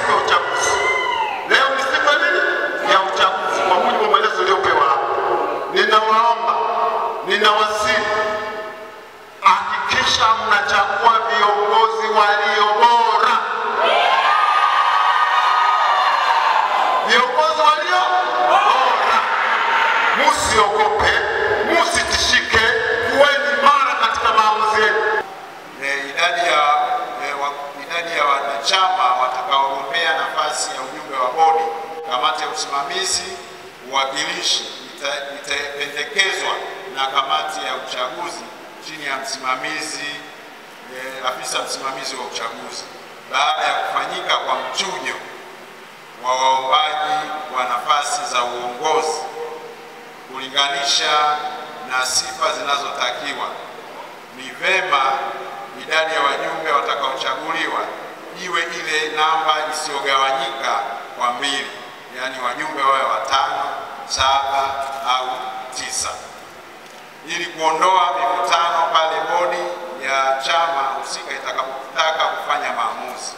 siku ya uchaguzi. Leo ni siku ya nini? Ya uchaguzi, kwa mujibu wa maelezo niliyopewa hapa. Ninawaomba, ninawasihi, hakikisha mnachagua viongozi walio bora. Viongozi walio bora. Msiogope, msitishike, kuweni imara katika maamuzi yenu. Idadi ya wanachama watakaogombea nafasi ya ujumbe wa bodi, kamati ya usimamizi, uwakilishi itapendekezwa na kamati ya uchaguzi chini ya msimamizi, afisa msimamizi wa uchaguzi, baada ya kufanyika kwa mchujo wa waombaji wa nafasi za uongozi kulinganisha na sifa zinazotakiwa. Ni vema idadi ya wajumbe watakaochaguliwa iwe ile namba isiyogawanyika kwa 2, yani wajumbe wawe 5, 7 au 9, ili kuondoa mivutano pale bodi ya chama husika itakapotaka kufanya maamuzi.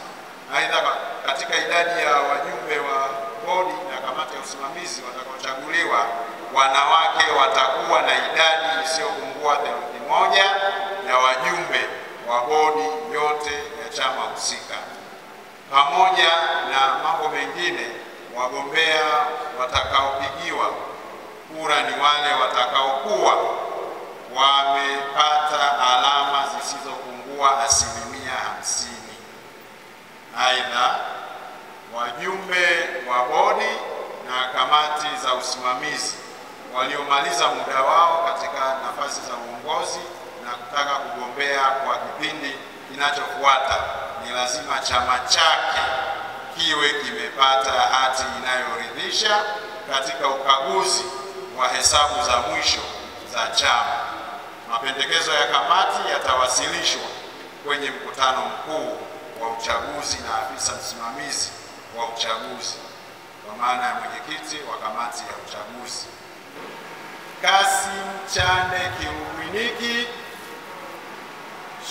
Aidha, katika idadi ya wajumbe wa bodi na kamati ya usimamizi watakaochaguliwa, wanawake watakuwa na idadi isiyopungua 1/3 ya wajumbe wa bodi yote ya chama husika. Pamoja na mambo mengine, wagombea watakaopigiwa kura ni wale watakaokuwa wamepata alama zisizopungua 50%. Aidha, wajumbe wa bodi na kamati za usimamizi waliomaliza muda wao katika nafasi za uongozi na kutaka kugombea kwa kipindi kinachofuata, ni lazima chama chake kiwe kimepata hati inayoridhisha katika ukaguzi wa hesabu za mwisho za chama. Mapendekezo ya kamati yatawasilishwa kwenye mkutano mkuu wa uchaguzi na afisa msimamizi wa uchaguzi, kwa maana ya mwenyekiti wa kamati ya uchaguzi. Kasim Chande Kirumwiniki,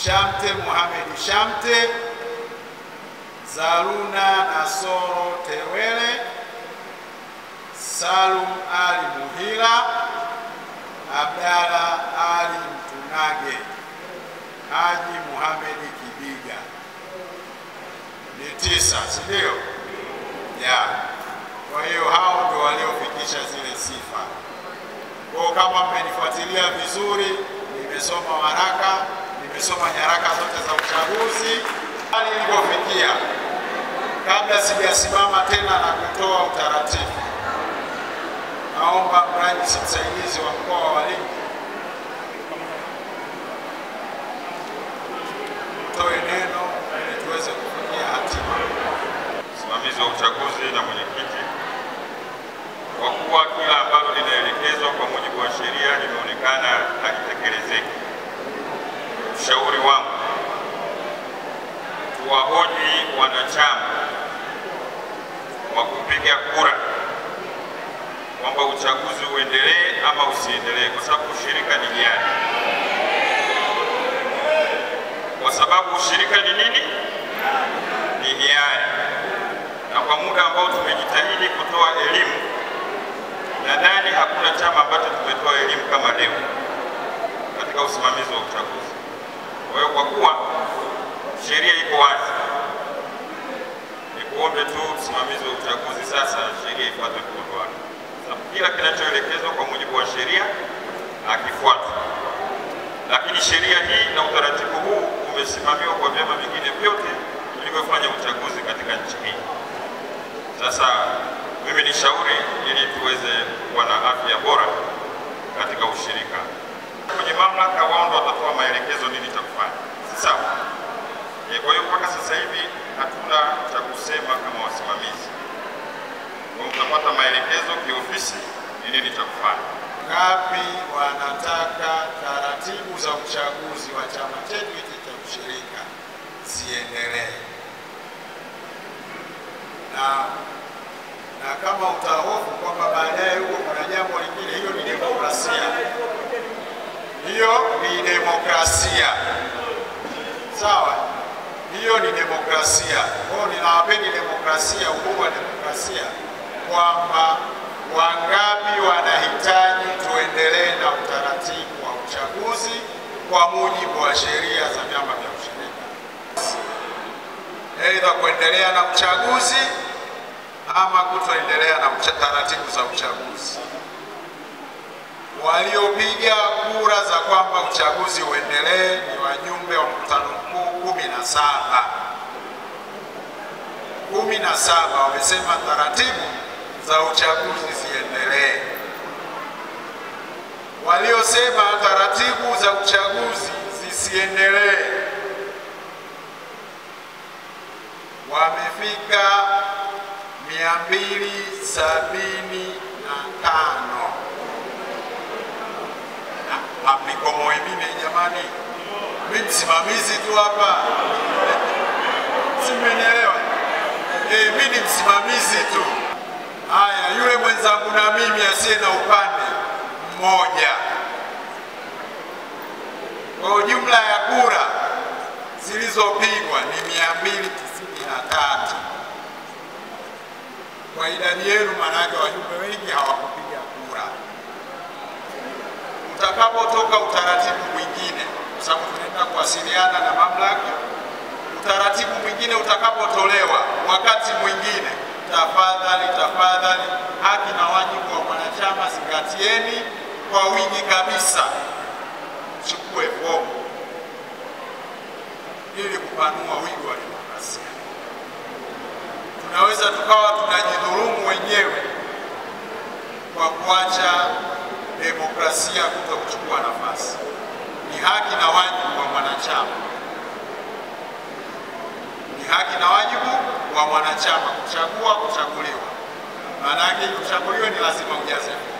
Shamte Mohamed Shamte, Zaruna Nasoro Tewele, Salum Ali Muhila, Abdalla Ali Mtunage, Haji Mohamed Kibiga. Ni 9, si ndio? Ya. Kwa hiyo hao ndio waliofikisha zile sifa. Kwa kama mmenifuatilia vizuri, nimesoma waraka, nimesoma nyaraka zote za uchaguzi hali ilipofikia, kabla sijasimama tena na kutoa utaratibu, naomba mrajisi msaidizi wa mkoa wa Lindi toe neno ili tuweze kufikia hatima. Msimamizi wa uchaguzi na mwenyekiti, kwa kuwa kila ambalo linaelekezwa kwa mujibu wa sheria limeonekana halitekelezeki, ushauri wangu tuwahoji wanachama wa kupiga kura kwamba uchaguzi uendelee ama usiendelee, kwa sababu ushirika ni hiari. Kwa sababu ushirika ni nini? Ni hiari. Na kwa muda ambao tumejitahidi kutoa elimu, nadhani hakuna chama ambacho tumetoa elimu kama leo katika usimamizi wa uchaguzi. Kwa hiyo kwa kuwa sheria iko wazi, nikuombe tu msimamizi wa uchaguzi sasa sheria ifuatwe mkondo wake. Sababu kila kinachoelekezwa kwa mujibu wa sheria akifuatwe. Lakini sheria hii na utaratibu huu umesimamiwa kwa vyama vingine vyote vilivyofanya uchaguzi katika nchi hii. Sasa mimi ni shauri ili tuweze kuwa na afya bora katika ushirika. Kwenye mamlaka wao ndio watatoa maelekezo nini cha kufanya. Si sawa? Kwa hiyo mpaka sasa hivi hatuna cha kusema kama wasimamizi. Kwa mtapata maelekezo kiofisi ni nini cha kufanya. Ngapi wanataka taratibu za uchaguzi wa chama chetu hiki cha ushirika ziendelee? Na kama utahofu kwamba baadaye huko kuna jambo lingine, hiyo ni demokrasia. Hiyo ni demokrasia. Sawa? Hiyo ni demokrasia. Kwa hiyo ninawapeni demokrasia. demokrasia, uhuru wa demokrasia, kwamba wangapi wanahitaji tuendelee na utaratibu wa uchaguzi kwa mujibu wa sheria za vyama vya ushirika, aidha kuendelea na uchaguzi ama kutoendelea na taratibu za uchaguzi. Waliopiga kura za kwamba uchaguzi uendelee ni wajumbe wa mkutano mkuu 17. 17 wamesema taratibu za uchaguzi ziendelee. Waliosema taratibu za uchaguzi zisiendelee wamefika 275. Mnikomoe mimi jamani, mimi msimamizi tu hapa. Simenielewa? Mimi ni msimamizi tu. Haya, yule mwenzangu na mimi asiye na upande mmoja. Kwa jumla ya kura zilizopigwa ni 293. Kwa idadi yenu, maanake wajumbe wengi hawakupiga kura. Utakapotoka utaratibu mwingine, kwa sababu tunaenda kuwasiliana na mamlaka, utaratibu mwingine utakapotolewa wakati mwingine, tafadhali tafadhali, haki na wajibu wa mwanachama zingatieni kwa wingi kabisa. Chukue fomu ili kupanua wigo wa demokrasia. Tunaweza tukawa tunajidhulumu wenyewe kwa kuacha demokrasia kutokuchukua nafasi. Ni haki na wajibu wa mwanachama, ni haki na wajibu wa mwanachama kuchagua, kuchaguliwa. Maana yake ili uchaguliwe ni lazima ujaze fomu.